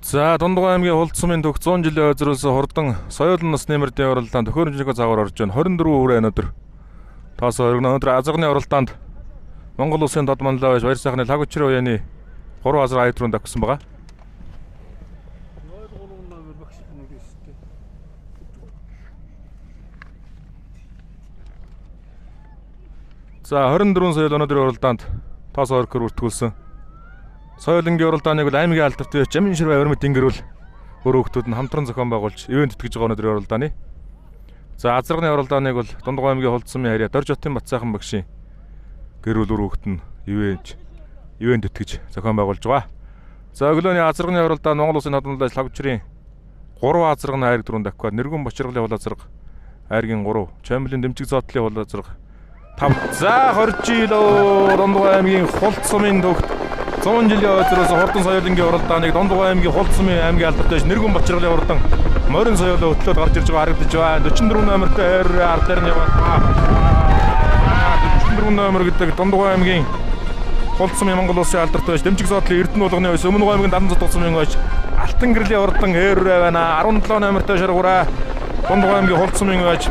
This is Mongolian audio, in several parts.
За Дундгой аймгийн Хулд сумын төгс 100 жилийн хойзруулсан хурдан соёолн насны мөрдийн уралдаанд төхөөрөмжийн цагаар орж байна. 24 хүрээ өнөөдөр. Тоосоо өргөнө өнөөдөр азарганы уралдаанд Монгол улсын дод манлай байж баяр сайхны лаг учрын уяаны 3 азар аяд руу давхсан байгаа. За 24 соёл өнөөдрийн уралдаанд тоосоо өргөхөөр бүртгүүлсэн. Соёлынгийн уралдааныг бол аймгийн алдарт байж Жамин ширвэ өрмөт ингэрүүл өөр хүүхдүүд нь хамтран зохион байгуулж ивент тэтгэж байгаа өнөөдрийн уралдааны. За азарганы уралдааныг бол Дундгой аймгийн Хулд сумын харьяа Дорж хотын Батсайхан багшийн гэрүүл өөр хүүхд нь ивент тэтгэж зохион байгуулж байгаа. За өглөөний азарганы уралдаан Монгол улсын наадмын лагчрын 3 азарганы айраг дөрөв давхиад Нэргүн Бочиргалын хул азарга айргийн 3, Чамлын дэмжиг зоотлын хул азарга 5. За 20 жил Дундгой аймгийн Хулд сумын төгт 100 жилийн хойзроос хурдан соёлынгийн уралдааныг Дундгой аймгийн Хулд сумын аймгийн алдарт байж Нэргүн Бочиргалын хурдан морин соёлоо хөтлөөд гарч ирж байгаа харагдаж байна. 44 номертой хайр ард дээр нь яваад байгаа. 44 номер гэдэг Дундгой аймгийн Хулд сумын Монгол улсын алдарт байж дэмжиг зоотлын Эрдэнэ болгоны ойс Өмнө аймгийн 76 сумын ойс Алтан гэрлийн хурдан ээрээ байна. 17 номертой шаргуураа Дундгой аймгийн Хулд сумын ойс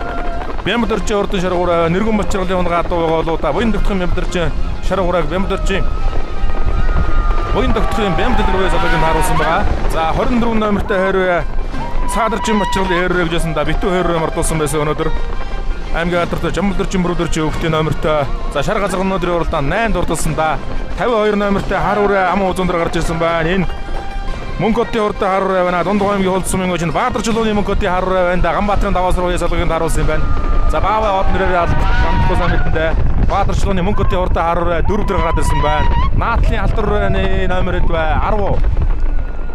Бямбдэрчийн хурдан шаргуураа Нэргүн Бочиргалын унгаа адуу байгаа болоо да. Буян тогтхын Бямбдэрчийн шаргуурааг Бямбдэрчийн Буян тогтхын Бямбдэр рүү залууг нь харуулсан байгаа. За 24 номертой хайруу Саадарчин Бочиргал ээрээ гэж байсан да. Битүү хайруу мартуулсан байсан өнөөдөр. Аймгийн алдартай Жамбалдэрчин Бүрүүдэрчин хөвгтийн номертой. За шар газар өнөөдрийн уралдаан 8 дурдсан да. 52 номертой Харураа ам узун дээр гарч ирсэн байна. Энэ Мөнх хотын хурдан Харураа байна. Дундгой аймгийн Хулд сумын гож Баатарчлууны Мөнх хотын Харураа байна да. Ганбаатарын даваас руу салгыг харуулсан юм байна. За баавай од нэрээр алдахгүй сан мэдэндээ Баатарчлууны Мөнх хотын хурдан Харураа 4 дээр гараад ирсэн байна. Наадлын алтар номер хэд бай? 10.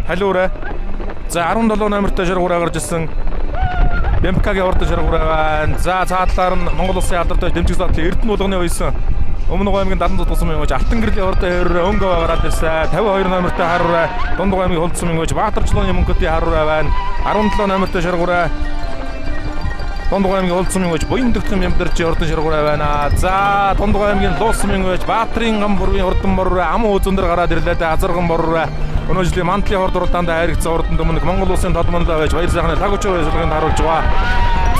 Халиураа. За 17 номертой шаргуураа гарч ирсэн. БМК-гийн хурдан шаргуураа байна. За цаатлаар нь Монгол улсын алдартай дэмжиг зоотлын Эрдэнэ болгоны уйсан Өмнө аймгийн 76 сумын гож Алтан гэрлийн хурдан хайраа өнгө гараад ирсэн. 52 номертой Харураа Дундгой аймгийн Хулд сумын гож Баатарчлууны Мөнх хотын Харураа байна. 17 номертой шаргуураа Дундгой аймгийн Хулд сумын гож Буян тогтхон Бямбдэрчийн хурдан шаргуураа байна. За Дундгой аймгийн Луус сумын гож Баатрын гам бүрийн хурдан борроо ам үзэн дээр гараад ирлээ. Азарган борроо өнөө жилийн мантлын хорд уралдаанд хайргацсан хурдан дөмнөг Монгол улсын тод манлай байж баяр сайхны лаг учрын шалгыг харуулж байгаа.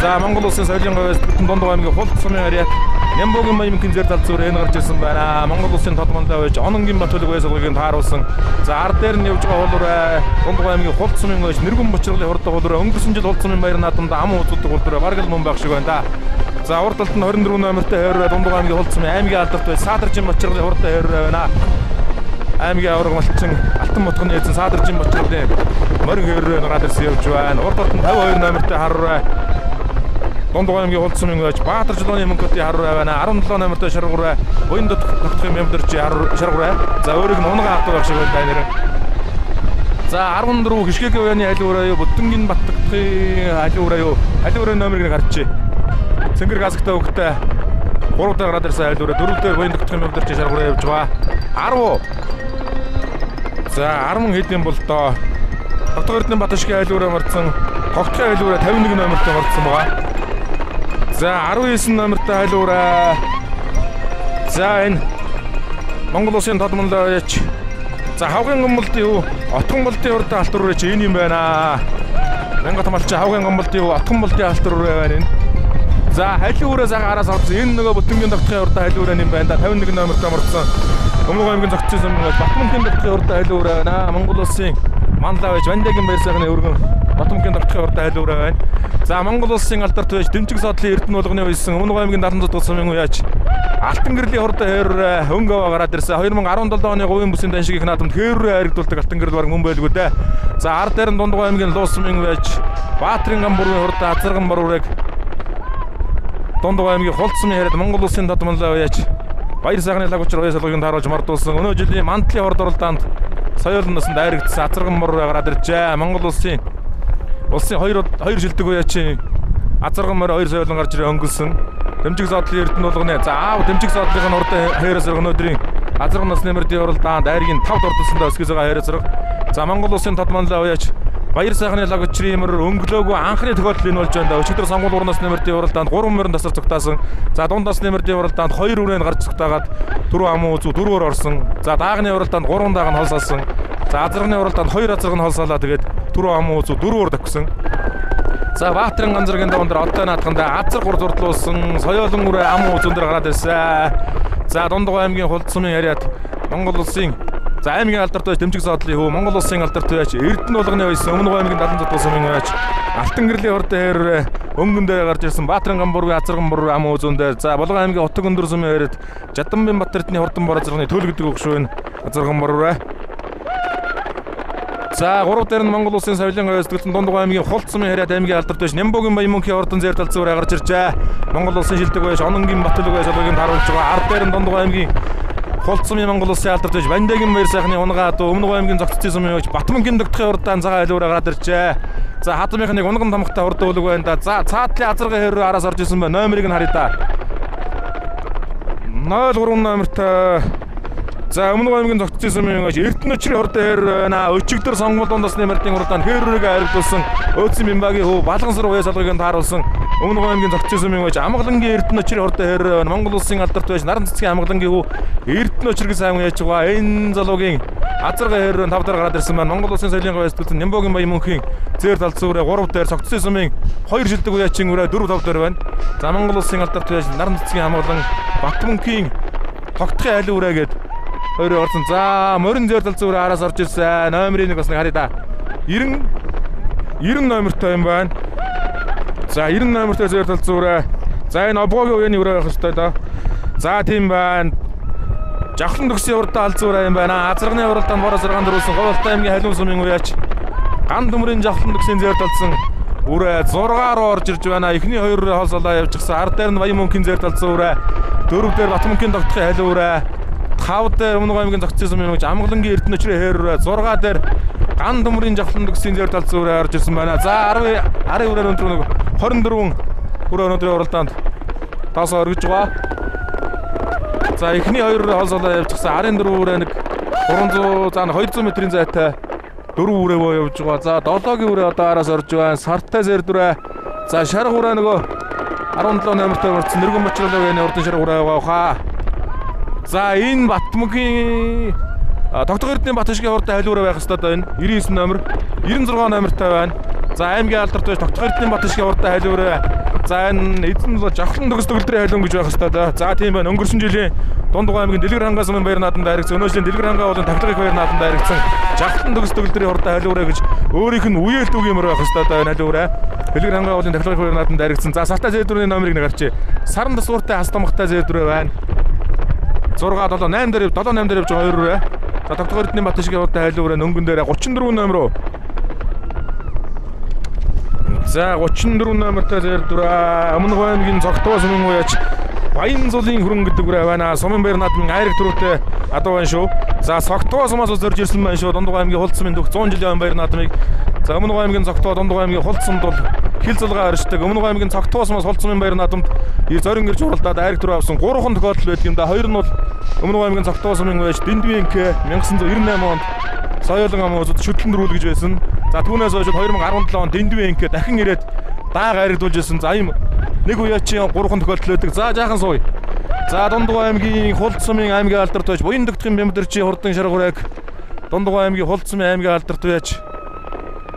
За Монгол улсын соёлын говьс бүтэн Дундгой аймгийн Хулд сумын харьяат Нямбогийн маямгийн зэр тал зүрх энэ гарч ирсэн байна. Монгол улсын тод манлай байж Ононгийн Батүлэг говьс шалгыг тааруулсан. За ар дээр нь явж байгаа хулуурай Дундгой аймгийн Хулд сумын говьс Нэргүн Бочиргалын хурдан хулуурай өнгөрсөн жил Хулд сумын баяр наадамд ам үзүүлдэг хулуурай бараг л мөн байх шиг байна да. За урд талд нь 24 номертой хайраа Дундгой аймгийн Хулд сумын аймгийн алдарт байж Саадарчин Бочиргалын хурдан хайраа байна. Аймгийн аварга малчин Алтан ботгоны эзэн Саадарчин Бочиргалын морин хайраа гараад ирсэн явж байна. Урд талд нь 52 номертой харурай Дундгой аймгийн Хулд сумын байж Баатарчлууны Мөнх хотын харурай байна. 17 номертой шаргуурай Буян тогтхын Бямбдэрчийн шаргуурай. За өөрийг нь унгаа авдаг байх шиг байна нэр. За 14 Хишгэгийн уяаны халиураа юу Бүдэнгийн Баттагтын халиураа юу халиурын номерыг гарчээ. Цэнгэр гасгтай хөвгтэй 3 дээр гараад ирсэн халиураа 4 дээр Буян тогтхын Бямбдэрчийн шаргуурай явж байгаа. 10. За 10 хэд юм бол доо. Тогтгор Эрдэнэ Баташгийн халиураа мартсан. Тогтхын халиураа 51 номертой мартсан байгаа. За 19 номертой халиураа. За энэ Монгол улсын тод манлай яач. За хавгын гомболдын юу? Отгон болдын хурдан алтар үрээ чи энэ юм байна. Мянгат малчин хавгын гомболдын юу? Отгон болдын алтар үрээ байна энэ. За халиураа сайхан араас авсан. Энэ нөгөө бүтэнгийн тогтхын хурдан халиураа юм байна да. 51 номертой мордсон. Өмнө аймгийн зогтсон юм байна. Батмөнхийн тогтхын хурдан халиураа байна. Монгол улсын манлай байж Вандагийн баяр сайхны өргөн Батмөнхийн тогтхын хурдан халиураа байна. За Монгол улсын алдарт байж дэмжиг зоодлын Эрдэнэ болгоны уйсан Өмнө аймгийн 76 сумын уяач Алтан гэрлийн хурдан хайраа өнгө аваа гараад ирсэн. 2017 оны говийн бүсийн даншиг их наадамд хээрээ хайрагдуулдаг Алтан гэрэл бараг мөн байлгүй дээ. За ар дээр нь Дундгой аймгийн Луус сумын уяач Баатрын гам бүрийн хурдан азарган борурыг Дундгой аймгийн Хулд сумын харьяат Монгол улсын тод манлай уяач баяр сайхны лаг учрын уяа салгыг тааруулж мартуулсан. Өнөө жилийн мантлын хорд уралдаанд соёл насанд хайрагдсан азарган борурыг гараад иржээ. Монгол улсын хоёр шилдэг уяачийн азарган морь хоёр соёлон гарч ирээ өнгөлсөн. Дэмжиг зоодлын Эрдэнэ болгоны. За аав дэмжиг зоодлын хурдан хайраас өнөөдрийн азарган насны мөрдийн уралдаанд айргийн 5 дурдсан да өсгөж байгаа хайраас. За Монгол улсын тод манлай уяач баяр сайхны лаг учрын мөр өнгөлөөгүй анхны тохиолдол энэ болж байна да. Өчигдөр сонгуул 3 насны мөрдийн уралдаанд 3 мөрөн тасар цугтаасан. За дунд насны мөрдийн уралдаанд 2 үрээнд гарч цугтаагаад 4 амуу үзүү 4-өөр орсон. За даагны уралдаанд 3 дааг нь холсолсон. За азарганы уралдаанд 2 азарга нь холсоолаа. Тэгээд түрүү ам үзүү 4-өөр давхсан. За Баатарын ганцаргийн даван дээр одтой наадхандаа азар 3 зурдлуулсан. Соёолон үрээ ам үзүүн дээр гараад ирсэн. За Дундгой аймгийн Хулд сумын яриад Монгол улсын за аймгийн алдарт байж Дэмжиг зоодлын хүү Монгол улсын алдарт байж Эрдэнэ болгоны байсан Өмнө аймгийн 76 сумын байж Алтан гэрлийн хурдан хээр өнгөн дээр гарч ирсэн Баатарын гамбургийн азарган бур ам үзүүн дээр. За Булган аймгийн Утаг өндөр сумын яриад Жаданбын Бат Эрдэнэ хурдан бор азарганы төл гэдэг өгш байна. Азарган буруу. За 3 дээр нь Монгол улсын соёлын говь сэтгэлтэн Дундгой аймгийн Хулд сумын яриад аймгийн алдарт байж Нямбогийн Баян мөнхийн хурдан зэр талцсан гарч иржээ. Монгол улсын шилдэг байж Ононгийн Батлаг байж сологийн таруулж байгаа. Ард дээр нь Дундгой аймгийн Хулд сумын Монгол улсын алдарт байж Бандагийн баяр сайхны унгаа дуу Өмнө аймгийн Зогццын сумын байж Батмөнгийн догтохын хурдан цагаан хайлуураа гараад иржээ. За хадмынх нэг унган томхтой хурдан үлэг байна да. За цаатлын азаргын хэррүү араас орж исэн байна. Номерыг нь харъя да. 03 номертой. За Өмнө аймгийн Зогццын сумын байж Эрдэнэ өчрийн хурдан хэр байна. Өчигдөр сонгуул дундаас нэмэртийн хурдаанд хэрүүрийг харигдуулсан Өөцөн Бимбагийн хүү Балгансар уяа салгыг нь тааруулсан Өмнө аймгийн Зогццын сумын байж Амгалангийн Эрдэнэ өчрийн хурдан хэр байна. Монгол улсын алдарт байж Наран цэцгийн Амгалангийн хүү Эрдэнэ өчрийг сайн яаж байгаа. Энэ залуугийн азаргын хэррүү 5 дээр гараад ирсэн байна. Монгол улсын соёлын говь сэтгэлтэн Нямбогийн Баян мөнхийн зээр талцсан үрээ 3 дээр Цогцсын сумын 2 шилдэг уяачин үрээ 4 5 дээр байна. За Монгол улсын алдарт байж Наран цэцгийн Амгалан Батмөнхийн тогтхын айлын үрээ гээд хоёроо орсон. За морин зээр талцсан үрээ араас орж ирсэн. Номерын нэг бас нэг харъя да. 90 номертой юм байна. За 90 номертой зээр талцсан үрээ. За энэ обгоогийн уяаны үрээ байх ёстой доо. За тийм байна. Жавхлан төгсийн урдаа алзан үрээ юм байна. Азарганы уралдаанд бороо 6 дөрвсөн Говьлтай аймгийн Халиун сумын уяач Ган төмрийн жавхлан төгсийн зээр талцсан үрээ 6 руу орж ирж байна. Эхний хоёр үрээ холсолоо явчихсан. Ард дээр нь Баян мөнхийн зээр талцсан үрээ. 4 дээр Батмөнхийн тогтхын халиун үрээ. 5 дээр Өмнө аймгийн Зогцын сумын мөнгөж Амгалангийн Эрдэнэ өчрийн хээр үрээ. 6 дээр Ган төмрийн жавхлан төгсийн зээр талцсан үрээ орж ирсэн байна. За 10 үрээр өндөр нэг 24 үрээ өнөөдрийн уралдаанд таасаа өргөж байгаа. За эхний хоёр үрээ холсолоо явчихсан. 14 үрээ нэг 300 за 200 метрийн зайтай 4 үрээ явж байгаа. За 7-гийн үрээ одоо араас орж байна. Сартай зэр дүрээ. За шарга үрээ нөгөө 17 номертой орсон. Нэргэн Бочруулын урдан шарга үрээ байгаа хаа. За энэ Батмөнхийн тогтох Эрдэнэ Батшгийн хурдан халиу үрээ байх ёстой доо энэ 99 номер 96 номертой байна. За аймгийн алдарт байж тогтох Эрдэнэ Батшгийн хурдан халиу үрээ. За энэ эзэн бол жавхлан төгс төгөлдрийн халиун гэж байх ёстой доо. За тийм байна. Өнгөрсөн жилийн Дундгой аймгийн Дэлгэр хангай сумын баяр наадамд харигдсан. Өнөөжлийн Дэлгэр хангай болон тахилга их баяр наадамд харигдсан. Жавхлан төгс төгөлдрийн хурдан халиу үрээ гэж өөрийнх нь үеэл түүх юмэр байх ёстой доо энэ халиу үрээ. Дэлгэр хангай болон тахилга их баяр наадамд харигдсан. За сартай зэдвэрний номерыг нэг харчээ. Саран тасууртай хас томхтой зэдвэрээ байна. 6 7 8 дээр 7 8 дээр явж байгаа 2 үрээ. За тогтох Эрдэнэ Батшгийн хурдан халиу үрээ өнгөн дээр 34 номер руу. За 34 номертой зэр дүрээ. Өмнө аймгийн Цогтоо сумын уяач Баян зулын хөрөнгө гэдэг үрээ байна. Сумын баяр наадмын айраг түрүүтэй адуу байна шүү. За Цогтоо сумаас зорж ирсэн байна шүү. Дундгой аймгийн Хулд сумын дөх 100 жилийн баяр наадмыг. За Өмнө аймгийн Цогтоо Дундгой аймгийн Хулд сумд бол хил зулгаа оршдог. Өмнө аймгийн Цогтоо сумаас Хулд сумын баяр наадамд зорин ирж уралдаад айраг түрүү авсан 3 тохиолдол байдаг юм да. Хоёр нь бол Өмнө аймгийн Цогтоо сумын уяач Дэндвинкэ 1998 онд Соёолон ам үзэд шүтлэн дөрүүл гэж байсан. За түүнээс хойш 2017 онд Дэндвинкэ дахин ирээд даага айрагдуулж ирсэн. За ийм нэг уяачийн 3 тохиолдол байдаг. За жаахан сууя. За Дундгой аймгийн Хулд сумын аймгийн алдарт байж Буян догтхын Бямдэрчийн хурдан шаргуурайг Дундгой аймгийн Хулд сумын аймгийн алдарт байж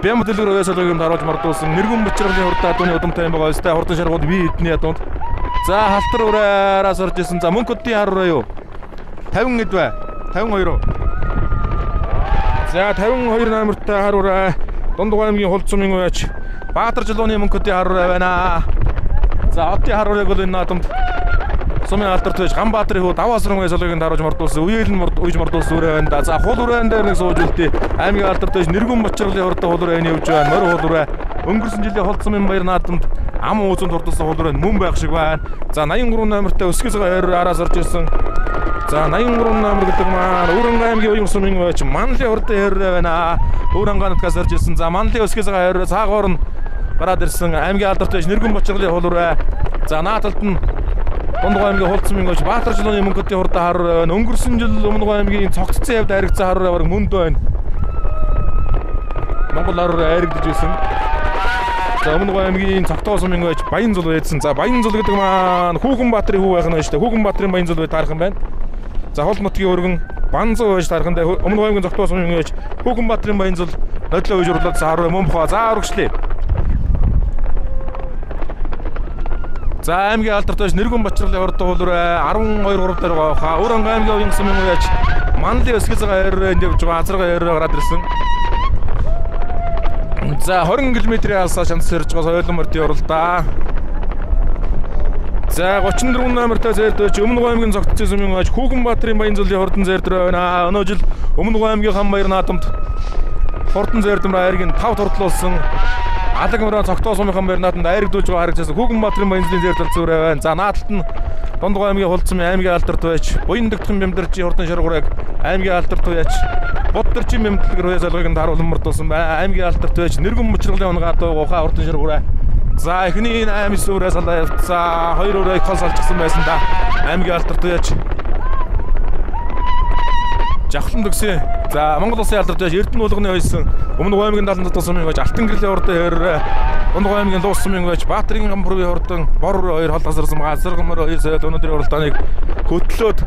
Бямд дэлгэр уяа солгыг юм таруулж мардуулсан Нэргүн Бочруулын хурдан адууны удамтай юм байгаа. Өстэй хурдан шаргууд би эдний адуунд. За халтар үрээраас орж исэн. За мөнх өдний хар үрээ юу? 50 эд бай. 52. За 52 номертой хар үрээ Дундгой аймгийн Хулд сумын уяач Баатар жилууны мөнх өдний хар үрээ байна. За одын хар үрээг бол энэ наадамд сумын алдарт байж Ганбаатарын хүү Даваасран уяа солгыг таруулж мордуулсан. Үеэл нь уйж мордуулсан үрээ байна да. За хул үрээн дээр нэг сууж үлдээ. Аймгийн алдарт байж Нэргүн Бочруулын хурдан хул үрээ явж байна. Морь хул үрээ. Өнгөрсөн жилийн Хулд сумын баяр наадамд ам ууцанд хурдсан хул үрээ мөн байх шиг байна. За 83 номертой өсгөс хоёр араас орж ирсэн. За 83 номер гэдэг маань Өвөрөнгө аймгийн уян сумын байж Манлын хурдан хэррээ байна. Өвөрөнгө нутгаас орж ирсэн. За Манлын өсгөс хоёр цаагуур нь гараад ирсэн. Аймгийн алдарт байж Нэргүн Бочруулын хул үрээ. За нааталд нь Дундгой аймгийн Хулд сумын байж Баатар жилууны мөнхөдийн хурдан хар үрээ байна. Өнгөрсөн жил Өмнө аймгийн Цогццын явд харигдсан хар үрээ бараг мөнд байна. Монгол хар үрээ айрагдж байсан. За Өмнө аймгийн Цогтоо сумын байж Баян зул байсан. За Баян зул гэдэг маань Хүүхэн Баатрын хүү байх нь шүү дээ. Хүүхэн Баатрын Баян зул бай таарах юм байна. За Хол нутгийн өргөн Банзуу байж тархандаа Өмнө аймгийн Зогтоо сумын байж Хүүхэн Баатрын Баянзул нодлоо үеж урлаад саар мөн бохоо. За өргөжлөө. За аймгийн алдарт байж Нэргүн Бачралын хурдан хуулуур 12 3 дээр байгаа хаа. Өөрөнгө аймгийн уян сумын үеж Манлын өсгөж байгаа хоёроо энд явж байгаа азарга хоёроо гараад ирсэн. За 20 км-ийн алсаа шанц сэрж байгаа соёлон мордын уралдаа. За 34 номертой зээрдэж Өмнө аймгийн Зогтцын сумын үеж Хүүхэн Баатрын Баянзулын хурдан зээрдэр байна. Өнөө жил Өмнө аймгийн хан баяр наадамд хурдан зээрдэмрээ айргийн 5 турдлуулсан. Алаг мөрөө Цогтоо сумынхан баяр наадамд айрагдуулж байгаа харагдсан Хүүхэн Баатрын Баянзулын зээрдэл зүрээ байна. За наадалт нь Дундгой аймгийн Хулцсан аймгийн алдарт байж Буян дэгтхэн бямдарчийн хурдан шаргуурайг аймгийн алдарт байж Буддарчин бямдлэгэр хуяа залгыг нь харуулан мөрдүүлсэн бай. Аймгийн алдарт байж Нэргүн мөчрөлийн унгаа дуугаа хурдан шаргуурай. За эхний 8 9 өрөө салаа явцсан. 2 өрөө их хол салчихсан байсан да. Аймгийн алдарт байж Жавхлан төгсөн. За Монгол улсын алдарт байж Эрдэнэ уулганы ойсон Өмнө аймгийн 77 сумын байж Алтан гэрлийн хурдан хэр Дундгой аймгийн Луус сумын байж Баатрын гамбургийн хурдан бор хоёр хол гасарсан газаргамар хоёр соёл өнөөдрийн уралдааныг хөтлөөд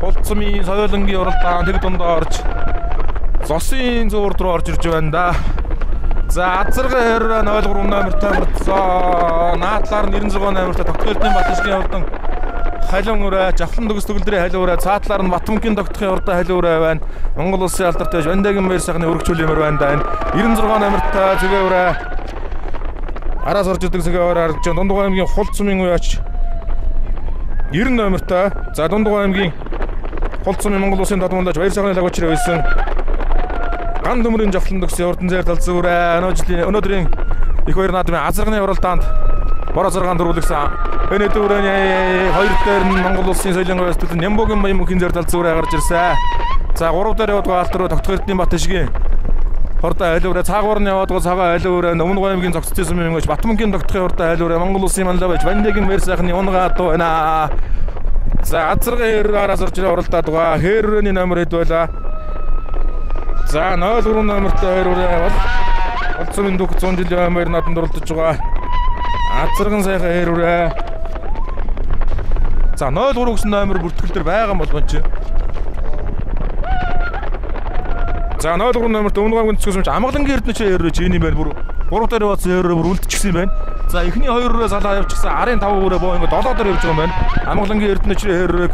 Хулцсумын соёлонгийн уралдаан тэг дундаа орж зосын зуурд руу орж ирж байна да. За азарган хэр 03 номертой мөрдсөн. Наадлаар 96 номертой Тогтгойлтын Батшгийн хурдан халуун өрөө, Жавхлан төгс төгөлдрийн халуун өрөө, цаатлаар нь Батмөнхийн тогтхын хурдан халуун өрөө байна. Монгол улсын алдарт байж Бандагийн баяр сайхны өргөжүүлэмэр байна да. Энэ 96 номертой зөгээ өрөө араас орж идэг зөгээ өрөө харагдаж байна. Дундгой аймгийн Хулд сумын үеач 90 номертой. За Дундгой аймгийн Хулд сумын Монгол улсын тодмондож баяр сайхны лагуучраа байсан. Ган төмрийн Жавхлан төгсийн хурдан зээр талцсан өрөө. Өнөөдрийн их баяр наадмын азарганы уралдаанд бороо 6 дөрвөлгсөн. Энэ дөрөвний хоёр дээр нь Монгол улсын соёлын говь сэтгэл Нямбогийн баян мөнхийн зэр талцсан өрөө гарч ирсэн. За 3 дээр яваад байгаа алт руу Тогтох Эрдэнэ бат ишгийн хурдан айл өрөө цаагуур нь яваад байгаа цагаан айл өрөө Өмнө аймгийн Зогцтой сумын мөнгөж Батмөнхийн тогтохын хурдан айл өрөө Монгол улсын манлай байж Бандагийн баяр сайхны унгаа дуу байна. За азарган хэр араас орж ирээ уралдаад байгаа. Хэр өрөөний номер хэд байлаа? За 03 номертой хоёр өрөө бол Олцсомын дүх 100 жилийн баяр наадамд оролдож байгаа. Азарган сайхан хэр өрөө. За 03 гэсэн номер бүртгэл дээр байгаа юм болгон чи. За 03 номерт Өмнө аймгийн төсгөөс юмч Амгалангийн Эрдэнэ чи өрөө чи энэ юм байна бүр 3 дээр яваадсан өрөө бүр үлдчихсэн юм байна. За эхний 2 өрөө салаа явчихсан арын 5 өрөө боо ингэ 7 дээр явж байгаа юм байна. Амгалангийн Эрдэнэ чи өрөөг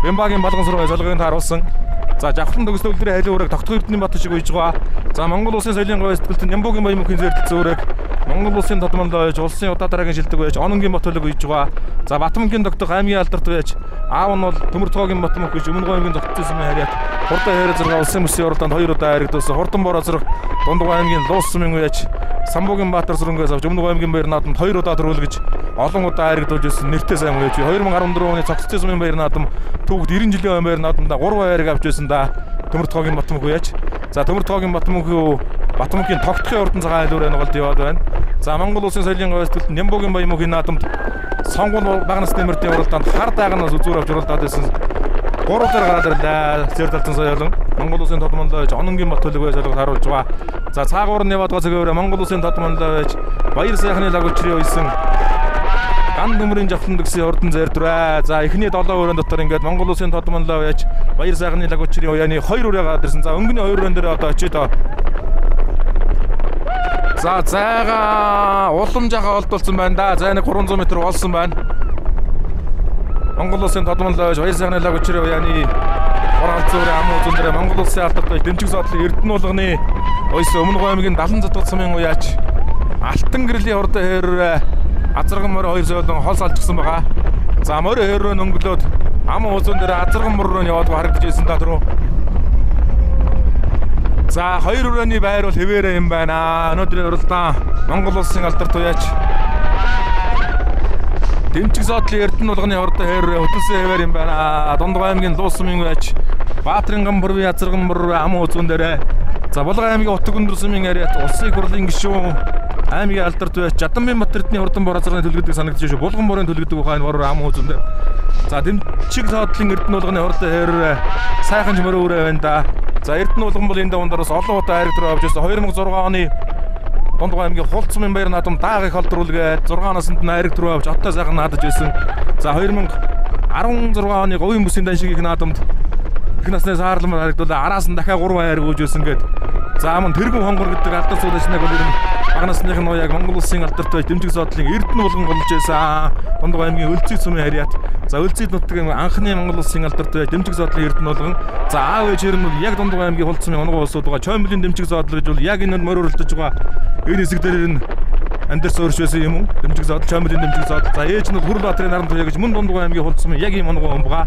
Бямбагийн балган сургууль солгыг тааруулсан. За Жавхлан төгс төгөлдрийн халуун өрөөг Тогтох Эрдэнэ бат шиг уйж байгаа. За Монгол улсын соёлын говь сэтгэлтэн Нямбогийн баян мөнхийн зээрдэлцэн өрөөг Монгол улсын тодмондоо байж улсын удаа дараагийн шилдэг байж Ононгийн бат хөлөг уйж байгаа. За Батмөнхийн тогтох аймгийн алдарт байж аав нь бол Төмөртгоогийн Батмөнх гэж Өмнө аймгийн Зогтцын сумын харьяат хурдан хайр зэрэг улсын бүсийн уралдаанд 2 удаа харигдуулсан. Хурдан бороо зэрэг Дундгой аймгийн Луус сумын үеч Самбуугийн Баатар сүрэнгээс авч Өмнө аймгийн баяр наадамд 2 удаа төрүүлгэж олон удаа харигдуулж ирсэн нэртэй сайн үеч 2014 оны Цогцлын сумын баяр наадам түүхд 90 жилийн баяр наадамд 3 хайрыг авч байсан да. Төмөртгоогийн Батмөнх үеч. За Төмөртгоогийн Батмөнх Батмөнхийн тогтхын урдан цагаан хайлуурын нугалд яваад байна. За Монгол улсын соёлын говь сэтгэлд Нямбогийн баян мөнхийн наадамд сонгуул бага насны мөрдийн уралдаанд хар дайганаас үзүүр авч уралдаад байсан. 3 дээр гараад ирлээ. Зэр талцсан соёлон Монгол улсын тодмонлоо байж Ононгийн бат хөлөг солиог харуулж байгаа. За цаагуур нь яваад байгаа цэгээр Монгол улсын тодмонлоо байж баяр сайхны лагуучрын уйсан ган төмрийн Жавхлан төгсийн хурдан зээрдвэ. За эхний 7 өрөөнд дотор ингээд Монгол улсын тодмонлоо байж баяр сайхны лагуучрын уяаны 2 өрөө гараад ирсэн. За өнгөний 2 өрөөн дээр одоо очие доо. За зайгаа улам жаха олдулсан байна да. Зай нэг 300 м болсон байна. Монгол улсын тодмонлоо байж баяр сайхны лагуучрын уяаны Оралцуурын ам үзэн дээр Монгол улсын алдарт байж дэмжиг зоодлын Эрдэнэ уулганы ойсон Өмнө аймгийн 70 сумын уяач Алтан гэрлийн хурдан хэр азарган морь хоёр соёлон хол салчихсан байгаа. За морь хэр рүү өнгөлөөд ам үзэн дээр азарган мор руу яваад харагдаж байсан да түрүү. За хоёр өрөөний байр бол хэвээрээ юм байна. Өнөөдрийн уралдаан Монгол улсын алдарт уяач дэмжиг зоодлын Эрдэнэ уулганы хурдан хэр хөтөлсөн хэвээр юм байна. Дундгой аймгийн Луус сумын уяач Баатрын гамбурвын азарган мор ам үзүүн дээрээ. За Булган аймгийн Утаг өндөр сумын ариат улсын их хурлын гишүүн аймгийн алдарт уяач Жадамбын Бат Эрдэнийн хурдан бор азарганы төлгөдөг санагдаж шүү. Булган борын төлгөдөг ухаан бор ам үзүүн дээр. За дэмжиг зоодлын Эрдэнэ уулганы хурдан хэр сайхан ч мөрөө өрөө байна да. За Эрдэнэ уулган бол энэ даван бас олон удаа хайрг руу авч ирсэн. 2006 оны Дундгой аймгийн Хулд сумын баяр наадам дааг их холдруулгээд 6 наснд нь хайрг руу авч оттой сайхан наадаж байсан. За 2016 оны говийн бүсийн даншиг их наадамд Их насны саарламар харагдуулаа. Араас нь дахиад 3 хайр гүйжсэн гээд. За мөн тэргүүн хонгор гэдэг алдар суудаачныг бол ер нь бага насных нь уяаг Монгол улсын алдартай дэмжиг зоодлын Эрдэнэ булган голж байсан. Дундгой аймгийн Өлзий сүмийн харьяат. За Өлзий нутгийн анхны Монгол улсын алдартай дэмжиг зоодлын Эрдэнэ булган. За аав ээж нь бол яг Дундгой аймгийн Хулд сумын унган улсууд байгаа. Чоймблийн дэмжиг зоодлол гэж бол яг энэ морь уралдаж байгаа. Энэ хэсэг дээр нь амьдарч өөрч байсан юм уу? Дэмжиг зоодол, Чоймблийн дэмжиг зоодол. За ээж нь бол Хүрэлбаатарын наран туяа гэж мөн Дундгой аймгийн Хулд сумын яг ийм унган хүн байгаа.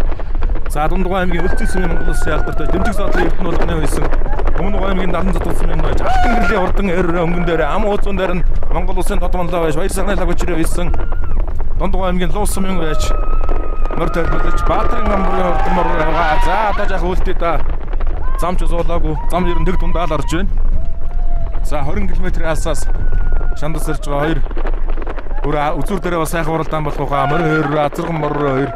За Дундгой аймгийн Өлзий сумын Монгол улсын алдартай дэмжиг зоодлын Эрдэнэ булганы байсан. Өмнө аймгийн 76 сумын байж Алтан гэрлийн хурдан эр өнгөн дээр ам ууцун дээр нь Монгол улсын тод манлаа байж баяр сайхны лагучрын байсан. Дундгой аймгийн Луу сумын байж морь тайлбарлаж Баатрын гамбургийн хурдан мор байгаа. За одоо жаах үлдээ да. Замч суулаагүй. Зам ер нь тэг дундаа л орж байна. За 20 км алсаас шандас ирж байгаа хоёр бүр үзүүр дээрээ бас сайхан уралдаан болох хаа. Морь хоёр азарган мор хоёр.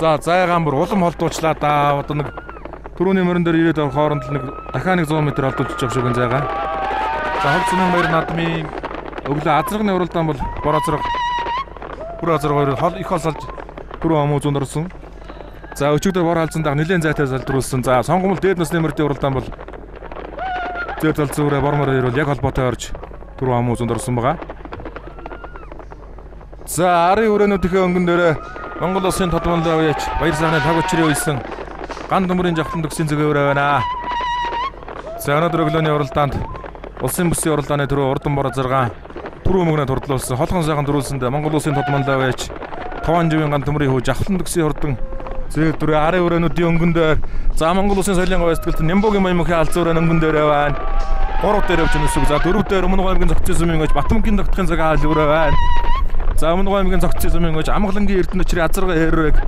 За зайгаан бүр улам холдуучлаа да. Одоо нэг түрүүний морин дээр ирээд авах хооронд л нэг дахиад нэг 100 м холдуулж явах шиг энэ зайгаа. За Ховд сумын баяр наадмын өглөө азарганы уралдаан бол бор азарга бүр азарга хоёр хол их хол салж түрүү амуу зүүн орсон. За өчигдөр бор халзан даг нэлээд зайтай залдруулсан. За сонгомол дээд насны мөрдийн уралдаан бол зэр залзуураа бор мор хоёр бол яг холбоотой орж түрүү амуу зүүн орсон байгаа. За арын өрөөнүүдийнхээ өнгөн дээр Монгол улсын тод манлай уяач баяр сайхны таг учрын уйсан ган төмөрийн жавхлан төгсийн зөөгөөр байна. За өнөөдөр өглөөний уралдаанд улсын бүсийн уралдааны түрүү урдан бор азаргаан түрүү мөгнө турдлуулсан холгон сайхан дөрүүлсэнд Монгол улсын тод манлай уяач таван живийн ган төмөрийн хүү жавхлан төгсийн хурдан зээл дүрээ арын өрөөнүүдийн өнгөн дээр за Монгол улсын соёлын говь сэтгэлт Нямбугийн маямхын алзуурын өнгөн дээр байна. 3 дээр явж нүсэг. За 4 дээр Өмнө аймгийн зохицсон сумын гэж Батмөнгийн тогтхын цагаан аль байна. За Өмнө аймгийн зохицсон сумын гэж Амгалангийн Эрдэнэ өчрийн азарга хэрэг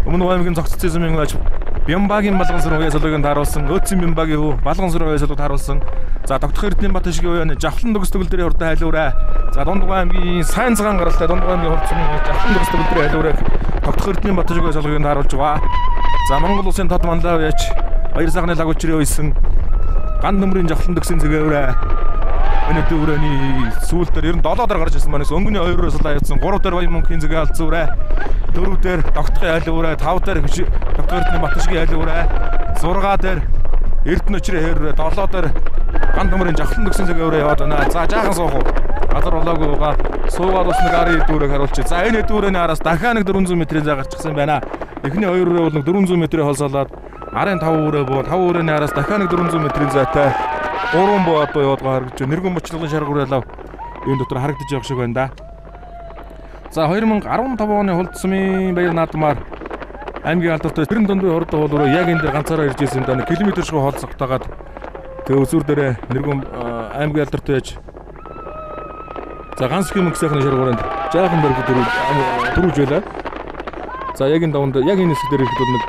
Өмнө аймгийн зохицсон сумын гэж Бямбагийн балган сүр уяа сологийн тааруулсан, Өөцийн Бямбагийн хүү балган сүр уяа солог тааруулсан. За тогтох Эрдэнэ бат ашиг уяаны жавхлан төгс төгөлдрийн хурдан хайлуурай. За Дундгой аймгийн сайн цагаан гаралтай Дундгой аймгийн хурд сумын жавхлан төгс төгөлдрийн хайлуурайг тогтох Эрдэнэ бат ашиг уяа сологийн тааруулж байгаа. За Монгол улсын тод манлай уяач баяр сайхны лаг учрын уйсан ган төмрийн жавхлан төгсийн зэгээврээ. Энэ дөрөвний сүүл дээр ер нь 7 дээр гарч ирсэн маань өнгөний 2-оос л аяцсан 3 дээр баян мөнхийн зэгээ алдсуурэ. 4 дээр тогтохын айлуурэ, 5 дээр тогтох Эрдэнэ Батшгийн айлуурэ, 6 дээр Эрдэнэ өчрийн хэррэ, 7 дээр ган төмрийн жавхлан төгсийн зэгээврэ яваад байна. За жаахан суух уу. Газар болоогүй байгаа. Суугаад бас нэг арын дүүрэг харуулчих. За энэ дүүрэний араас дахиад нэг 400 м-ийн зай гарчихсан байна. Эхний 2 өрөө бол нэг 400 м-ийн холсоолоод арын 5 өрөө боо 5 өрөөний араас дахиад нэг 400 м-ийн зайтай 3 боо одоо яваад байгаа харагдаж байна. Нэргэн бочлогын шаргуур лав энэ дотор харагдаж явах шиг байна да. За 2015 оны Хулд сумын баяр наадмаар аймгийн алдартай тэрэн дундын хурд хуулруу яг энэ дээр ганцаараа ирж ирсэн юм да. Нэг километр шиг хоол цогтойгаад тэгээ үзүүр дээрээ нэргэн аймгийн алдартай яаж за ганц их мөнгө сайхны шаргууранд жаахан баригд дөрвж байлаа. За яг энэ даванд яг энэ хэсэг дээр ирэхэд бол нэг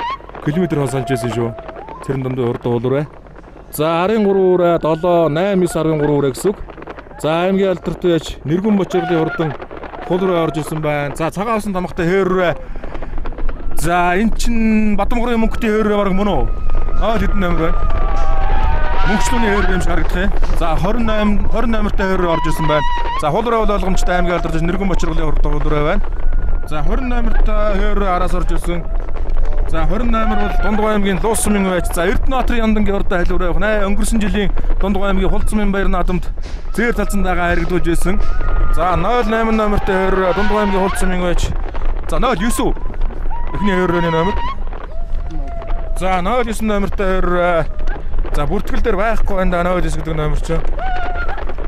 километр хоол салж ирсэн шүү. Тэрэн дундын хурд хуулруу. За арын 3 үрээ 7 8 9.3 үрээ гэсэн үг. За аймгийн алдартай яаж нэргүн бочрлын хурдан хул руу орж ирсэн байна. За цагаан авсан тамгатай хээррээ. За эн чин Бадамгарын мөнгөтэй хээррээ баг мөн үү? Аа хэдэн номер байна? Мөнгөчлөний хээррээ юм шиг харагдах юм. За 28 20 номертай хээррээ орж ирсэн байна. За хул руу бол ойлгомжтой аймгийн алдартай нэргүн бочрлын хурдан хул руу байна. За 20 номертай хээррээ араас орж ирсэн. За 20 номер бол Дундгой аймгийн Луу сумын байж. За Эрдэнэ-Баатрын яндангийн хурдан хайлуураа явах нэ. Өнгөрсөн жилийн Дундгой аймгийн Хулд сумын баяр наадамд зээр талцсан дагаа харагдуулж байсан. За 08 номертой хойр Дундгой аймгийн Хулд сумын байж. За 09 эхний хойрооны номер. За 09 номертой хойр за бүртгэл дээр байхгүй байна да 09 гэдэг номер чинь.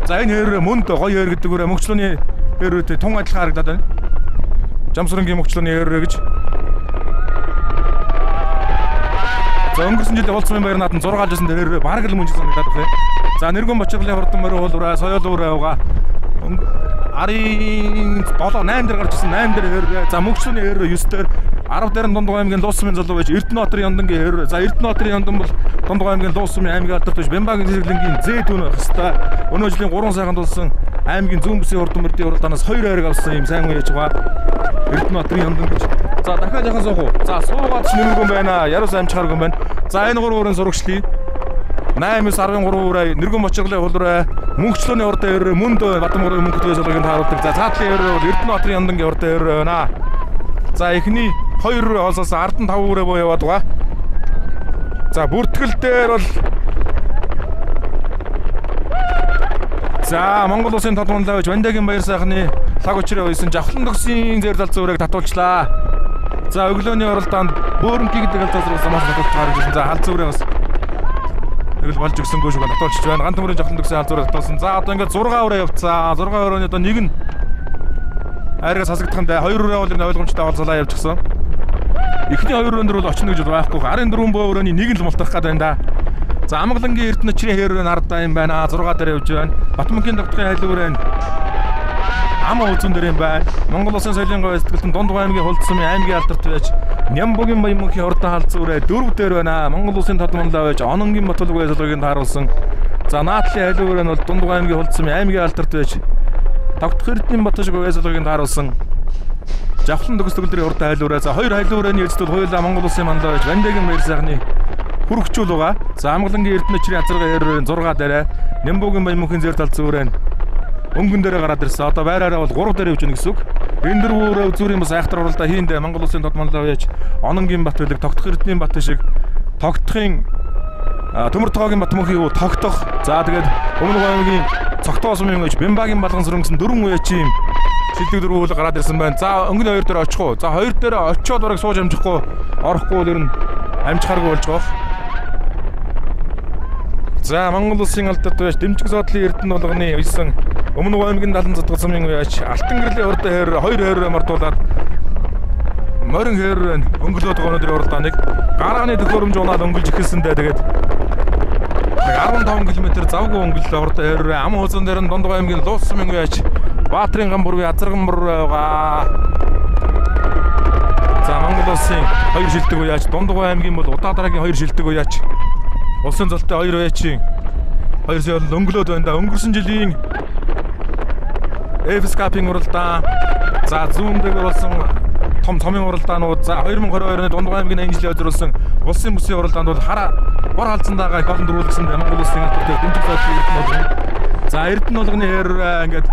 За энэ хойр мөнд гоё хойр гэдэг үрээ мөгчлөний хойрөөтэй тун адилхан харагдаад байна. Жамсрангийн мөгчлөний хойроо гэж. За өнгөрсөн жилийн Хулд сумын баяр наадам 6 алжсан дээр бараг л мөнжил санагдаад байна. За нэргүн бочрлын хурдан морь хуулраа соёл уураа явгаа. Арын 7 8 дээр гарч ирсэн 8 дээр хээрээ. За мөнгөчний хээрээ 9 дээр 10 дээр нь Дундгой аймгийн Луу сумын залуу байж Эрдэнэ-Баатрын яндангийн хээрээ. За Эрдэнэ-Баатрын яндан бол Дундгой аймгийн Луу сумын аймгийн алдарт биш Бямбагийн зэрэглэнгийн Зээ дүүн байх хэвээр. Өнөө жилийн 3 сайхан тулсан аймгийн зүүн бүсийн хурдан мөрдийн уралдаанаас 2 хайрыг авсан юм сайн үе яж байгаа. Эрдэнэ-Баатрын яндан гэж. За дахиад яхан суух уу? За суугаад ч нэмэргүй байна. Яруу сайн амжихааргүй байна. За энэ 3 өрөөний сурагчлаа. 8 9.3 үрээ нэргэн бочрлын хулраа мөнгөчлөөний хурдан өрөө мөнд Бадамгарын мөнгөтэй сологийн тааруулдаг. За цаатлын өрөө бол Эрдэнэ-Баатрын яндангийн хурдан өрөө байна. За эхний 2 өрөө холсоос ард нь 5 өрөө боо яваад байгаа. За бүртгэл дээр бол за Монгол улсын тод манлай байж Вандагийн баяр сайхны лаг учрын уйсан Жавхлан төгсийн зэр зал зүрэг татуулчлаа. За өглөөний уралдаанд Бөөрөнхий гэдэг аль зургаас маш татуулж гарч ирсэн. За хал зүрээ бас нэг л болж өгсөнгөө шүү татуулчих байна. Ганц төмөрийн Жавхлан төгсийн хал зүрээ татуулсан. За одоо ингээд 6 өрөө явцсан. 6 өрөөний одоо нэг нь айргаас хасагдах нь 2 өрөө бол энэ ойлгомжтой болцолаа явчихсан. Эхний 2 өрөөнд бол очно гэж байхгүй. 14 бөө өрөөний нэг нь л мултрах гээд байна да. За Амгалангийн Эрдэнэчрийн хэр өрөө ардаа юм байна. 6 дээр явж байна. Батмөнхийн тогтхын хайль өрөө ам өвзөн дээр юм байна. Монгол улсын соёлын говь сэтгэлтэн Дунд аймгийн Хулд сумын аймгийн алдарт байж Нямбугийн Баян-мөнхийн хурдан халдсан өрөө 4 дээр байна. Монгол улсын тод манлай байж Ононгийн Батулг баясгалыг тааруулсан. За Наадлын хайль өрөө нь бол Дунд аймгийн Хулд сумын аймгийн алдарт байж Тогтох Эрдэнэ Батшиг баясгалыг тааруулсан. Жавхлан төгс төгөлдрийн хурдан хайль өрөө. За хоёр хайль өрөөний эзэд бол хоёулаа Монгол улсын манлай байж Вандагийн баяр сайхны хүрхчүүл байгаа. За Амгалангийн Эрдэнэчрийн азарган хэр өрөө 6 дээрээ Нямбугийн Баян-мөнхийн зэр талцсан өрөө өнгөн дээрээ гараад ирсэн. Одоо байраараа бол 3 дээр явж гэнэ гэсэн үг. Энэ дөрвөн өрөө үзүүрийн бас айхтар уралдаа хийндэ Монгол улсын тод манлай байж Ононгийн Бат үлэг, Тогтох Эрдэнийн Бат шиг Тогтохын Төмөр Тоогийн Батмөнхийн хүү Тогтох. За тэгээд Өмнө аймгийн Цогтоо сумын гэж Бямбагийн Балган сүрэн гэсэн дөрвөн үеч юм шилдэг дөрвөн үйл гараад ирсэн байна. За өнгөний хоёр дээр очих уу? За хоёр дээр очиод бараг сууж амжихгүй орохгүй бол ер нь амжихааргүй болж байгаа. За Монгол улсын алдарт байж Дэмжиг зоодлын Эрдэнэ болгоны уйсан Өмнө аймгийн 70 сумын үеч Алтан гэрлийн хурдан хэр хоёр хэр мартуулаад морин хэр өнгөлөөд байгаа өнөөдрийн уралдааныг гарааны төхөөрөмж унаад өнгөлж эхэлсэндээ тэгээд 15 км завгүй өнгөллөө хурдан хэр ам хузан дээр нь Дунд аймгийн Луус сумын үеч Баатрын гам бүрвийн азарган бүр байгаа. За Монгол улсын хоёр шилдэг үеч Дунд аймгийн бол удаа дараагийн хоёр шилдэг үеч улсын золтой хоёр үечин хоёр сая өнгөлөөд байна да. Өнгөрсөн жилийн FS Cup-ын уралдаан, за зүүн дээгүүр болсон том цомын уралдаанууд, за 2022 оны Дунд аймгийн 80 жилийн өдөр улсын бүсийн уралдаанд бол хараа бор халдсан дагаа их олон дөрвөлгсөн Монгол улсын алдартай дэмжих зоодлын Эрдэнэ болгоно. За Эрдэнэ болгоны хэр ингээд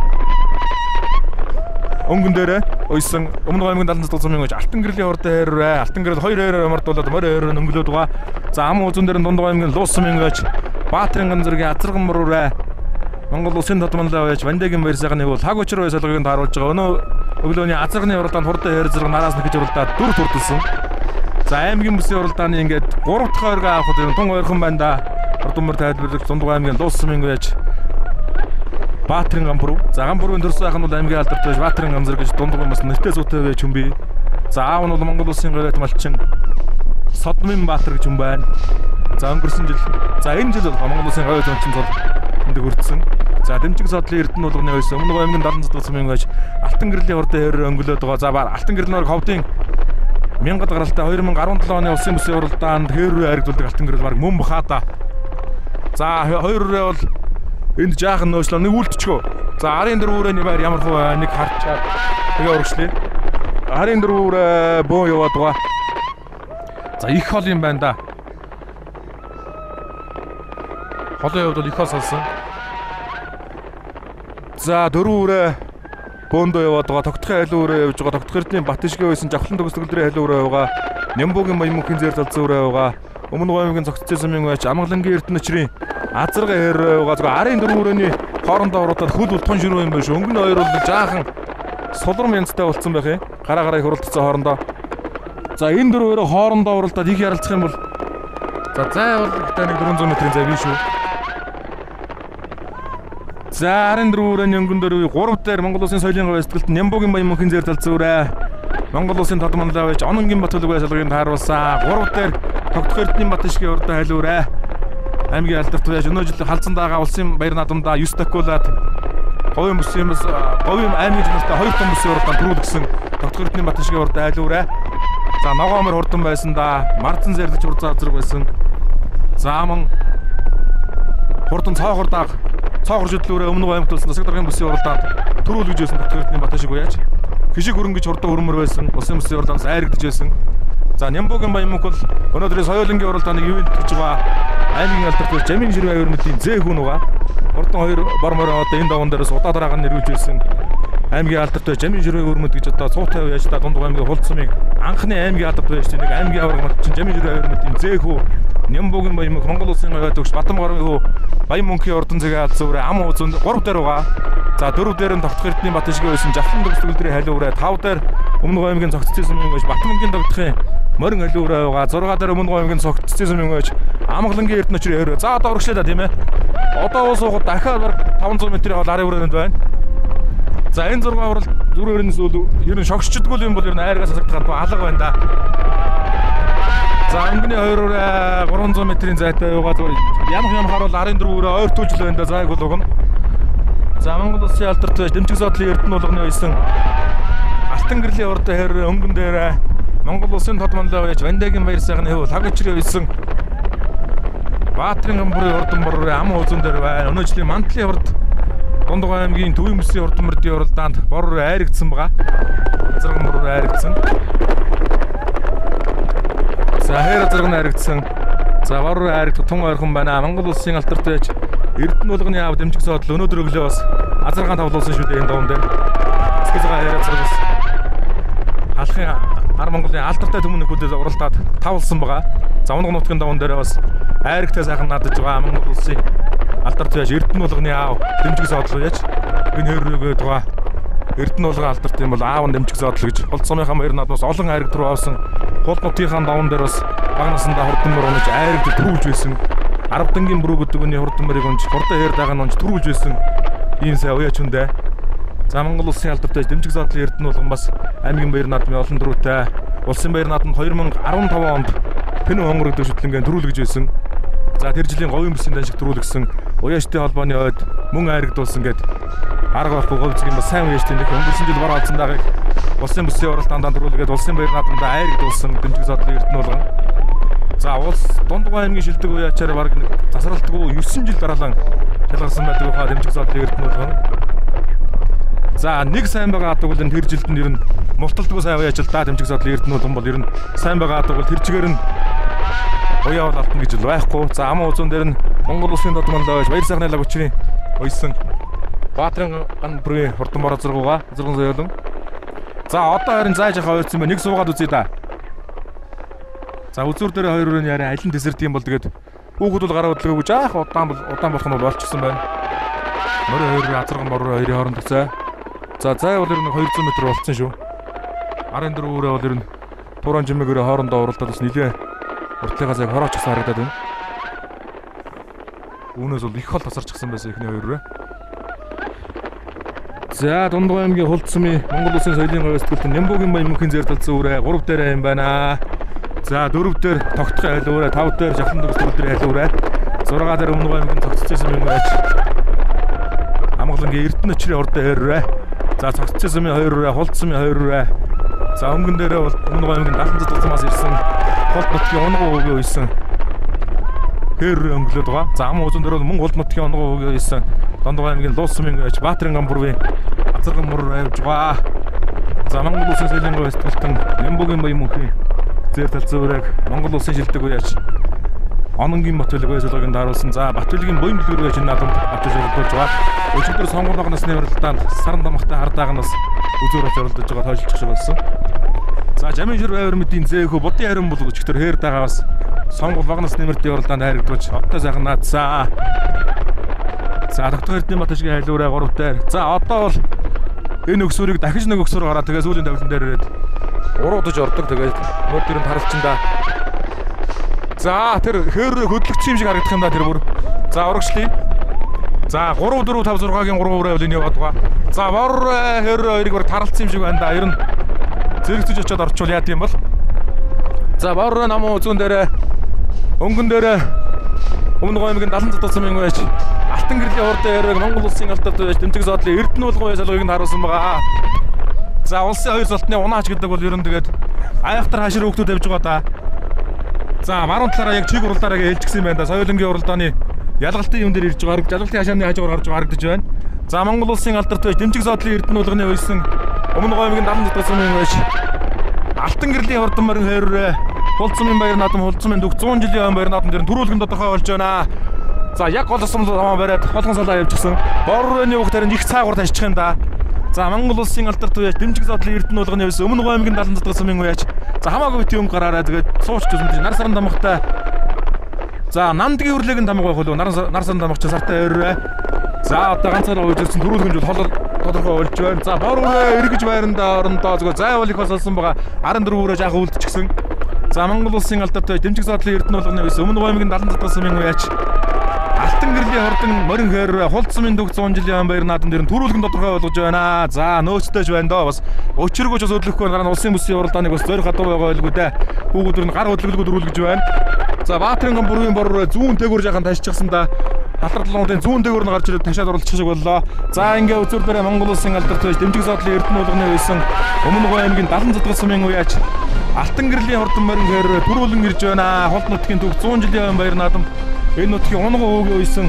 өнгөн дээрээ уйсан Өмнө аймгийн 77 сумын гэж Алтан гэрлийн хурдан хэр Алтан гэрэл хоёр хэрээр мартуулаад морь хэрээр өнгөлөөд байгаа. За ам үзэн дээр нь Дунд аймгийн Луус сумын гэж Баатрын ган зэргийн азарган мөрөөрэй Монгол улсын тод манлай байж Вандагийн баяр сайхныг бол хаг учир баясгалыг тааруулж байгаа. Өнөө өглөөний азарганы уралдаанд хурдан хэр зэрэг нараас нэхэж уралдаад дөрөв турдалсан. За аймгийн бүсийн уралдааны ингээд 3 дахь хоёргоо авахд юм тун ойрхон байна да. Урдмөр тайлбарлах Дунд аймгийн Луус сумын гэж Баатрын гамбруу. За гамбрууын төрсөн сайхан бол аймгийн алдарт байж Баатрын гам зэрэг гэж Дунд бас нэртэй зүйтэй байж хүн бий. За аав нь бол Монгол улсын говьт малчин Содмын Баатар гэж хүн байна. За өнгөрсөн жил, за энэ жил бол Монгол улсын говьт малчин цол тэмдэг хүртсэн. За Дэмжиг зоодлын Эрдэнэ болгоны байсан Өмнө аймгийн 77 сумын гэж Алтан гэрлийн хурдан хэр өнгөлөөд байгаа. За Алтан гэрэл нөр ховдын мянгад гаралтай 2017 оны улсын бүсийн уралдаанд хэр рүү харигдуулдаг Алтан гэрэл баг мөн бахаа да. За хоёр өрөө бол энд жаахан нөөцлөө нэг үлдчихөө. За арын дөрвөн өрөөний байр ямар хуу нэг харчаад тэгээ өргөжлөө. Арын дөрвөн өрөө бөөн яваад байгаа. За их хол юм байна да. Холын хувьд бол их хол салсан. За дөрвөн өрөө бөөндөө яваад байгаа. Тогтохын хайль өрөө явж байгаа. Тогтох Эрдэнийн Батшгийн байсан Жавхлан төгс төгөлдрийн хайль өрөө байгаа. Нямбугийн Баян-мөнхийн зэр талцсан өрөө байгаа. Өмнө аймгийн Цогцсон сумын байж Амгалангийн Эрдэнэчрийн азарган хэр байгаа. Зөвхөн арын дөрвөн өрөөний хоорондоо уруудаад хөл бултхан ширүү юм байна шүү. Өнгөн хоёр бол жаахан сулрам янзтай болцсон байх юм. Гараа гараа их уралдсан хоорондоо. За энэ дөрвөн өрөө хоорондоо уралдаад их яралцах юм бол за зай бол ихтэй нэг 400 метрийн зай биш шүү. За арын дөрвөн өрөөний өнгөн дөрвийг 3 дээр Монгол улсын соёлын говь сэтгэлт Нямбугийн Баян-мөнхийн зэр талцсан өрөө Монгол улсын тод манлай байж Ононгийн Батүлэг баясгалыг тааруулсан. 3 дээр Тогтох Эрдэнийн Батшгийн урдан хайль өрөө аймгийн алдарт байж өнөө жил халдсан дагаа улсын баяр наадамдаа 9 такуулаад говийн бүсийн бас говийн аймгийн жинартай 2 том бүсийн уралдаанд төрүүлсэн Тогтох Эрдэнийн Батшгийн урдан хайль өрөө. За ногоомор хурдан байсан да. Марцан зэрдэж хурцаа зэрэг байсан. За мөн хурдан цоохор даг цоохор шүтлүүрээ Өмнө аймагт болсон засаг даргын бүсийн уралдаанд төрүүлж байсан Тогтох Эрдэнийн Батшиг уяаж хишиг хөрөнгөж хурдан хөрмөр байсан. Улсын бүсийн уралдаанаас айрагдж байсан. За Нямбугийн Баян-мөнх бол өнөөдрийн соёлынгийн уралдааныг ивент гэж байгаа. Аймгийн алдарт бол Жамин ширвэн аюур мэдийн зээ хүн байгаа. Хурдан хоёр бор мороо одоо энэ даван дээрээс удаа дараагаар нь эргүүлж байсан. Аймгийн алдарт байж Жамин ширвэн аюур мэд гэж одоо 150 яаж та Дунд аймгийн Хулд сумын анхны аймгийн алдарт байж нэг аймгийн аварга малчин Жамин ширвэн аюур мэдийн зээ хүү Нямбугийн Баян мөнх Монгол улсын говьд өгч Бадам гаруй хүү Баян мөнхийн урдан зэгээ алзуурэ ам узун 3 дээр байгаа. За 4 дээр нь тогтох Эрдэнэ Бат ишгэ байсан Жавхлан төгс төгөлдрийн халиурэ 5 дээр Өмнө говьмгийн цогцсон сумын гэж Батмөнгийн тогтохын морин халиурэ байгаа. 6 дээр Өмнө говьмгийн цогцсон сумын гэж Амгалангийн Эрдэнэ өчрийн өрөө. За одоо урагшлаа да тийм ээ. Одоо уус уухад дахиад бараг 500 метрийн хол арын өрөөнд байна. За энэ 6 урал зүрх өрнөөс үл ер нь шогшчдгүй юм бол ер нь айргаас асагдахад алга байна да. За өнгөний 2 өрөө 300 метрийн зайтай байгаа зүгээр ямх ямхаар бол 14 өрөө ойр түүжл байна да. Зайг бол угна. За Монгол улсын алдарт байж дэмжиг зоодлын Эрдэнэ болгоны байсан Алтан гэрлийн урд хэр өнгөн дээр Монгол улсын тод манлай байж Вандагийн баяр сайхны хөв лагчрын байсан Баатрын гамбурын урдан бороо ам узун дээр байна. Өнөө жилийн Мантлын урд Дундгой аймгийн Төвийн бүсийн урдан мөрдийн уралдаанд бор айрагдсан байгаа. Азарган бор айрагдсан. За хээр азарган айрагдсан. За бор айрагдах тун ойрхон байна. Монгол улсын алдарт байж Эрдэнэ болгоны аав дэмжиг зоодол өнөөдөр өглөө бас азаргаан тавлуулсан шүү дээ энэ дуун дээр. Эцэг зага хээр азарган бас халахын ар Монголын алдартай түмэн нөхөдөөс уралдаад тавлсан байгаа. За унаг нутгийн даван дээр бас айрагтай сайхан наадаж байгаа Монгол улсын алдарт байж Эрдэнэ болгоны аав дэмжиг зоодлоо яаж энэ хөррөөгөөд байгаа. Эрдэнэ болгон алдарт юм бол аав нь дэмжиг зоодлоо гэж Хулд сумынхаа баяр наадмаас олон айраг руу авсан. Хулд нутгийнхаа даван дээр бас бага насандаа хурдан мөр унаж айраг төрүүлж байсан. Арвдангийн бүрүү гэдэг үний хурдан мөрийг унж хурдан хээр дагаа унж төрүүлж байсан. Ийм сайн уяач хүндээ. За Монгол улсын алдарт байж дэмжиг зоодлын Эрдэнэ болгон бас аймгийн баяр наадмын олон төрүүтэй. Улсын баяр наадманд 2015 онд Пэнэн хонгор гэдэг шүтлэнгийн төрүүлгэж байсан. За тэр жилийн говийн бүсийн даншиг төрүүлгсэн уяаштай холбооны ойд мөн айрагдуулсан гэд арга байхгүй говь зэгийн бас сайн уяаштай нөх өнгөрсөн жил бор олдсон дагыг улсын бүсийн уралдаандаа төрүүлгээд улсын баяр наадамд айрагдуулсан дэмжиг зоодлын Эрдэнэ болгон. За улс Дундгой аймгийн шилдэг уяачаар бараг нэг засралтгүй 9 жил дараалан шалгарсан байдаг хаа дэмжиг зоодлын Эрдэнэ болгон. За нэг сайн байгаа адаг бол энэ тэр жилд нь ер нь мулталдгүй сайн уяач л да дэмжиг зоодлын Эрдэнэ болгон бол ер нь сайн байгаа адаг бол тэр чигээр нь уяа бол алтна гэж л байхгүй. За аман узун дээр нь Монгол улсын дод манлай байж баяр сайхны лаг учрын уйсан Баатрын ган бүрийн хурдан бороо зургууга зурган зөөлөн. За одоо харин зааж яхаа ойрцсон байна. Нэг суугаад үзье да. За үзүүр дээр хоёр өрөөний яриа аль нь тесэрдэг юм бол тэгээд хүүхэд бол гараа хөдлөөгүй жаах удаан бол удаан болох нь бол болчихсон байна. Морин хоёр азарган бороо хоёрын хооронд зай. За зай бол ер нь 200 м болцсон шүү. 14 өрөө бол ер нь Туран жимээгээрээ хоорондоо уралдаад бас нилээ уртлынхаа зайг хороочихсан харагдаад байна. Үүнээс бол их хол тасарчихсан байсан эхний хоёр өрөө. За Дундгой аймгийн Хулд сумын Монгол улсын соёлын говь сэтгүүлтэн Нямбугийн Баян мөнхийн зэр талцсан үрээ 3 дээр юм байна. За 4 дээр тогтохын айл үрээ, 5 дээр Жавхлан төгс төгөлдрийн айл үрээ, 6 дээр Өмнө аймгийн цогцсон сумын байж Амгалангийн Эрдэнэ өчрийн урдан өрөө. За цогцсон сумын 2 өрөө, Хулд сумын 2 өрөө. За өнгөн дээрээ бол Өмнө аймгийн 76 сумаас ирсэн Хулд нутгийн унган өвгөө үйсэн хэр өнгөлөд байгаа. За ам узун дээр бол мөн Хулд нутгийн унган өвгөө үйсэн Дундгой аймгийн Луус сумын байж Баатрын гамбурвын азарган мөр авж байгаа. За Монгол улсын соёлын говь сэтгүүлтэн Нямбугийн Баян мөнхийн зэр талцсан үрэг Монгол улсын шилдэг үеач Ононгийн Батбэлэг говь солгоог дааруулсан. За Батбэлгийн буян дэлгүүр байж энэ наадамд авч оролдож байгаа. Өчигдөр сонгуур насны уралдаанд саран дамхтай хардаагнаас үзүүр авч оролдож байгаа тойролцох шиг болсон. За Жамин шүр байвар мэдийн зэөхөө будын харин бол өчигдөр хээр дагаас сонгуул бага насны мөрдийн уралдаанд хайрагдуулж одтой сайхан наадсан. За доктор Эрдэнэ Бат ашигын хайлуураа 3 дээр. За одоо бол энэ өксүүрийг дахиж нэг өксүүр гараа тэгээ сүүлийн тавилан дээр ирээд уруудаж ордог. Тэгээд мөр дөрөнд таралчин да. За тэр хөөрөө хөдлөгдсөн юм шиг харагдах юм да тэр бүр. За урагшлая. За 3 4 5 6-гийн 3 өрөө бол энэ яваад байгаа. За бор хөөрөө хоёрыг бүр таралцсан юм шиг байна да. Ер нь зэрэгцэж очиод орчвол яа гэм бол. За бор намуу зүүн дээр өнгөн дээр Өмнө аймгийн 76 сумын байж Алтан гэрлийн хурдан яриг Монгол улсын алдарт байж дэмжиг зоодлын Эрдэнэ болгон солгыг нь харуулсан байгаа. За улсын хоёр золтны унаач гэдэг бол ер нь тэгээд айхтар хашир хүүхдүүд тавьж байгаа да. За баруун талаараа яг чиг уралдаараа ээлжчихсэн юм байна да. Соёлонгийн уралдааны ялгалтын юм дээр ирж байгаа. Жалгалтын хашааны хажуугаар гарч байгаа харагдаж байна. За Монгол улсын алдарт байж дэмжиг зоодлын Эрдэнэ болгоны уйсан Өмнө аймгийн 76 сумын байж Алтан гэрлийн хурдан морин хойроо Хулд сумын баяр наадам Хулд сумын дүг 100 жилийн өмнө баяр наадам дээр төрүүлгэн тодорхой болж байна. За яг гол сум амаа бариад холгон салаа явчихсан. Бор өрөөний хүүхд харин их цаагуур ташчих юм да. За Монгол улсын алдарт үеч дэмжиг зоодлын Эрдэнэ болгоны байсан Өмнө аймгийн 76 сумын үеч. За хамаагүй бити юм гараараа тэгээд сууч төсөмж нар саран дамхтай За Намдгийн үрлэг нь тамга байх болов нар сан тамгач сартай өрөө. За одоо ганцаараа уйж ирсэн түрүүлгэн жил хол тодорхой болж байна. За бор үрээ эргэж байрандаа орондоо зүгээр зайвал их бас олсон байгаа. 14 үрээ жаахан үлдчихсэн. За Монгол улсын алдартай дэмжиг зоодлын Эрдэнэ болгоны үс Өмнө аймгийн 70 татгал сумын уяач Алтан гэрлийн хордон морин хойр хулд сумын дүг 100 жилийн он баяр наадам дээр нь түрүүлгэн тодорхой болгож байна. За нөөцтэйж байна доо бас өчргөөч бас хөдлөхгүй дараа нь улсын бүсийн уралдааныг бас зорих хадуу байгаа байлгүй дээ. Хүүгүүдэр нь гар хөдлөлгөө дөрүүлгэж байна. За Баатрын гам бүрийн бор зүүн дээгүүр жаахан ташчихсан да. Халар долоонуудын зүүн дээгүүр нь гарч ирээд ташаад оролцох шиг боллоо. За ингээ үзүр дээрээ Монгол улсын алдартай байж дэмжиг зоодлын Эрдэнэ болгоны үйсэн Өмнө говь аймгийн 70 татгал сумын уяач Алтан гэрлийн хордон морин хойр түрүүлэн ирж байна. Хулд нутгийн төв 100 жилийн он баяр наадам энэ нутгийн унган өвгийн үйсэн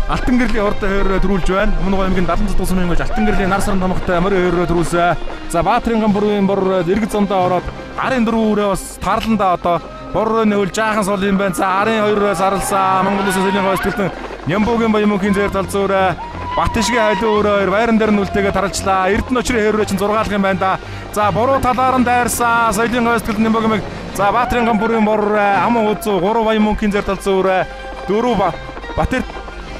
Алтан гэрлийн хордон хойр төрүүлж байна. Өмнө говь аймгийн 70 татгал сумын уяач Алтан гэрлийн нар саран тамгатай морин хойр төрүүлсэн. За Баатрын гам бүрийн бор эргэж зондоо ороод 14 үрээ бас таарландаа одоо боррооны хөл жаахан сул юм байна. За арын 2-оос аралсан. Монгол улсын соёлын гоо сэтгэлтэн Нямбугийн баян мөнхийн зээр талзуураа Батишгийн хайлуу өрөө хоёр байран дээр нь үлдээгээ таралчлаа. Эрдэнэ очрын хөрөө чинь 6 алга юм байна да. За буруу талаар нь дайрсан. Соёлын гоо сэтгэлтэн Нямбугийн мэг. За Баатрын гам бүрийн бор аман үзүү 3 баян мөнхийн зээр талзуураа 4 Батэр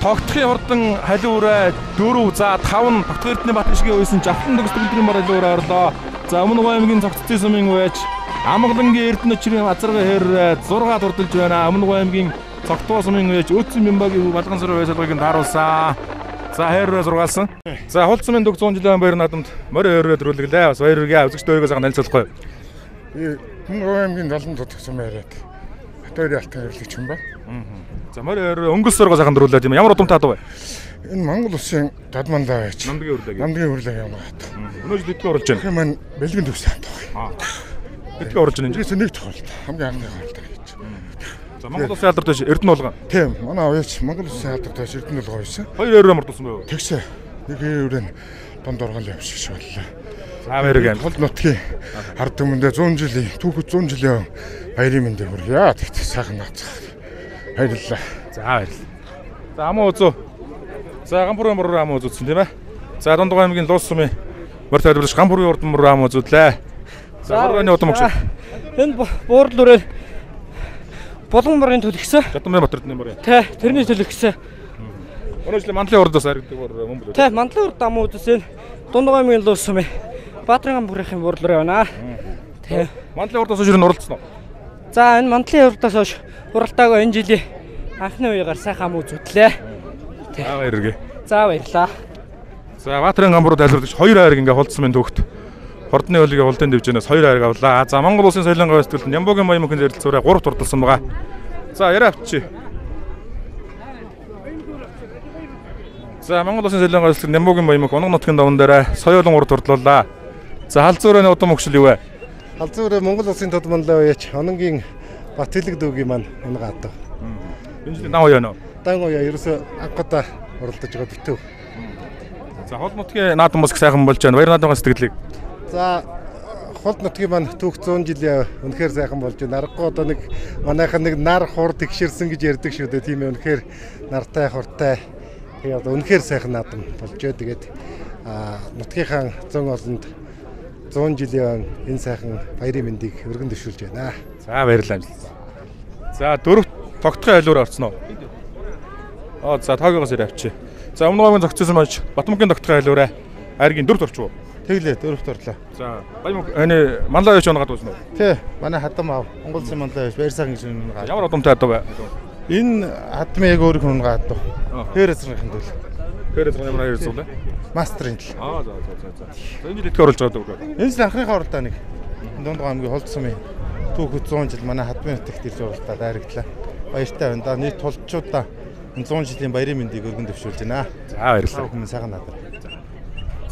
тогтхын хурдан халиу өрөө 4 за 5 нь тогтох Эрдэнэ Батишгийн үйсэн жавхлан төгс төгөлдрийн бор халиу өрөө орлоо. За Өмнө говь аймгийн цогцсон сумын уяач Амгалангийн Эрдэнэ очрын азаргын хэр 6 дурдалж байна. Өмнө говь аймгийн цогтуу сумын уяач Өөцөн Мямбагийн балган сар байсалгыг нь тааруулсан. За хэр зургаалсан. За хулд сумын дүг 100 жилийн баяр наадамд морин хөрөө дөрүүлгэлээ. Бас баяр хүргэе. Үзэгчдээ өөрийгөө сайхан танилцуулахгүй. Би Өмнө говь аймгийн 70 татгал сум яриад Батөрийн алтан хэвлэгч юм ба. За морин хөр өнгөс сургаа сайхан дөрүүлээд юм. Ямар удамтай хадуу вэ? Энэ Монгол улсын дадмандаа байж. Намдгийн үрлэг. Намдгийн үрлэг юм аа. Өнөө жил хэдэн оруулж байна? Энэ маань бэлгэн төвсөн хадуу. Хэдэн оруулж байна? Ерөөсөө нэг тохиолдол. Хамгийн анхны тохиолдол гэж. За Монгол улсын алдартай Эрдэнэ болгон. Тийм. Манай авъяач Монгол улсын алдартай Эрдэнэ болгон байсан. Хоёр өрөө мордсон байв. Тэгсэ. Нэг өрөө нь дунд ургал явчих шиг боллоо. За баяр гэн. Хол нутгийн ард түмэндээ 100 жилийн түүхэд 100 жилийн баярын мэндийг хүргье. Тэгтээ сайхан наацгаа. Баярлалаа. За баярлалаа. За амуу үзүү. За Гампурын бороор амуу үзүүлсэн тийм ээ. За Дунд говь аймгийн Луус сумын морь тайлбарлаж Гампурын урд морь амуу үзүүллээ. За борооны удам өгч. Энэ буурал үрээ Булган морийн төлөгсөн. Жадамын Батэр эрдэнэ морь. Тэ, тэрний төлөгсөн. Өнөө жилийн Мандлын урдаас харагддаг бор мөн билүү? Тэ, Мандлын урд амуу үзсэн. Дунд говь аймгийн Луус сумын Баатрын гам бүрийн буурал үрээ байна. Тэ. Мандлын урдаас хойш юу уралдсан уу? За энэ Мандлын урдаас хойш уралтаагүй энэ жилийн анхны үегаар сайхан амуу үзүүллээ. За баяр хүргэе. За баярлалаа. За Баатрын гам бүрүү тайлбарлагч хоёр хайрыг ингээ хулдсан мэн төгт. Хордны хөлийг хулдын дэвжэнээс хоёр хайрыг авлаа. За Монгол улсын соёлын гоо сэтгэлд Нямбугийн баян мөнхийн зэрэлцүүрээ 3 турдалсан байгаа. За яриа авчи. За Монгол улсын соёлын гоо сэтгэлд Нямбугийн баян мөнх унаг нутгийн даван дээр соёолон 3 турдлууллаа. За халзуурын удам өгшил юу вэ? Халзуураа Монгол улсын тод манлай уяач Ононгийн Батэлэг дүүгийн маань унгаа хадав. Энэ жилийн дан уяа нөө? Дан уяа ерөөсөө анхудаа оролдож байгаа битүү. За хол нутгийн наадам бас сайхан болж байна. Баяр наадмын сэтгэлийг. За хол нутгийн маань түүх 100 жилийн үнэхээр сайхан болж байна. Аргагүй одоо нэг манайхан нэг нар хур тэгшэрсэн гэж ярьдаг шүү дээ. Тийм ээ үнэхээр нартай хуртай. Тэгээ одоо үнэхээр сайхан наадам болж байна. Тэгээд нутгийнхаа зөн олонд 100 жилийн энэ сайхан баярын мэндийг өргөн дэвшүүлж байна. За баярлалаа. За дөрөв тогтхын хайлуур орсон уу? Аа за тоогоос ирээ авчи. За өмнө говийн зохицсон байж Батмөнхийн тогтхын хайлуураа айргийн дөрөвт орчих уу? Тэглээ дөрөвт орлоо. За Баян энэ манлай явж унгаад байсан уу? Тий, манай хадам ав. Монгол улсын манлай явж баяр сайхан гэж унгаад. Ямар удамтай хадав вэ? Энэ хадмын яг өөрийнх нь унгаад хадав. Хээр эзрийн төл. Хээр эзрийн ямар хоёр зүйл вэ? Мастерын төл. Аа за за за за. За энэ жил итгэх оруулж байгаа даа. Энэ жил анхныхаа оролдоо нэг. Дунд говь аймгийн Хулд сумын түүхэд 100 жил манай хадмын нутагт ирж оролдоод дайрагдлаа. Баяртай байна да. Нийт тулчуудаа энэ 100 жилийн баярын мэндийг өргөн дэвшүүлж байна. За баярлалаа. Хүмүүс сайхан наадаа.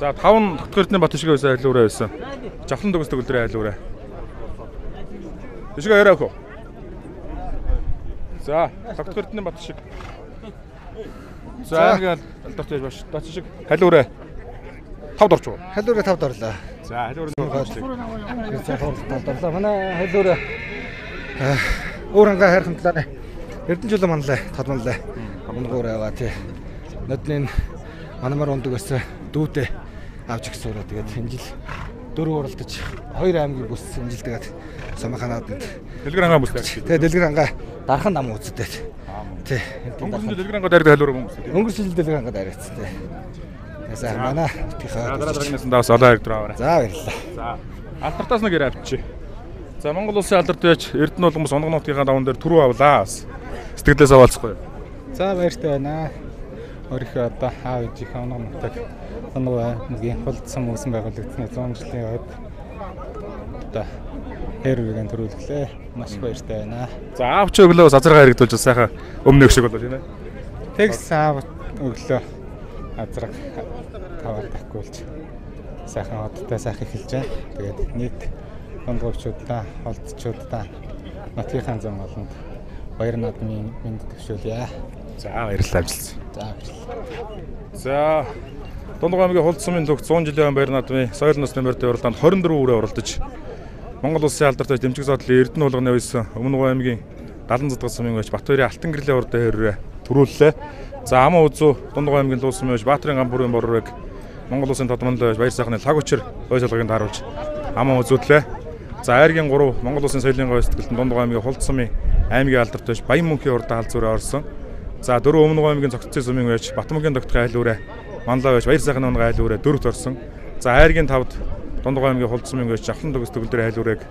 За 5 тогтох Эрдэнэ Бат шиг байсан хайлуураа байсан. Жавхлан төгс төгөлдрийн хайлуураа. Бишгээ яриа өхөө. За тогтох Эрдэнэ Бат шиг. За аймгийн алдарт байж баш. Бат шиг хайлуураа 5-д орчих уу? Хайлуураа 5-д орлоо. За хайлуураа 5-д орлоо. Манай хайлуураа өөр ангаа хайрхан талаар Эрдэнэ жил манлай, тод манлай. Унгуур аваа тий. Нодны манамар ундаг байсан дүүтэй авч өгсөн ураа. Тэгээд энэ жил дөрөв уралдаж хоёр аймгийн бүс энэ жил тэгээд сумынхаа нааданд Дэлгэр ангаа бүс. Тэгээ Дэлгэр ангаа Дархан нам үздэг. Тий. Өнгөрсөн жил Дэлгэрэнгаа дайрдаг хайлуур хүмүүс. Өнгөрсөн жил Дэлгэрэнгаа дайрагдсан тий. Тэгээ сайхан манай нутгийнхаа. Дараа дараагнаас нь давс олон хэрэг рүү аваарай. За баярлалаа. За. Алтартаас нэг яриа авчи. За Монгол улсын алдарт байж Эрдэнэ улмас Унган нутгийнхаа даван дээр түрүү авлаа. Сэтгэлээс аваалцахгүй. За баяртай байна. Өөрийнхөө одоо аав ээжийнхээ Унган нутаг Дундгуй аймгийн Хулд сум үүсэн байгуулагдсны 100 жилийн ойд одоо хээр үеийн төрүүлглээ. Маш их баяртай байна. За аав чи өглөө бас азаргаа хэрэгдүүлж сайхан өмнөх шиг болоо тийм ээ. Тэгс аав өглөө азраг таваар таккуулж сайхан одтой сайхан эхэлж байна. Тэгээд нийт дундгуйчуудаа, холдчуудаа нутгийнхаа зам олонд баяр наадмын мэнд төвшүүлье. За баярлалаа амжилт. За баярлалаа. За Дундгуй аймгийн Хулд сумын төвх 100 жилийн баяр наадмын соёл носны морьтой уралдаанд 24 үрээ оролдож Монгол улсын алдартай дэмжиг зоодлын Эрдэнэ уулганы үйсэн Өмнө аймгийн 70 задгал сумын үйч Батбаярын Алтан гэрлийн урдын хэрвээ төрүүллээ. За аман үзүү Дундгуй аймгийн Луу сумын үйч Баатрын гам бүрийн борорыг Монгол улсын тодмонлоо баяр сайхны лаг учир ой шалгыг тааруулж аман үзүүдлээ. За айргийн 3 Монгол улсын соёлын гой сэтгэлтэн Дундгуй аймгийн Хулд сумын аймгийн алдартай үйч Баян мөнхийн урдын хал зүрээ орсон. За дөрөв Өмнө аймгийн Цогцсын сумын үйч Батмөнхийн тогтхын айл үрээ Манлай байж баяр сайхны унгаа айл үрээ дөрөвт орсон. За айргийн 5-д Дундгуй аймгийн Хулд сумын үйч Жавхлан төгс төгөлдөр айл үрээг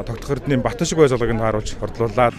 тогтох эрдэнийн Батшиг бай золгыг тааруулж ордлууллаа.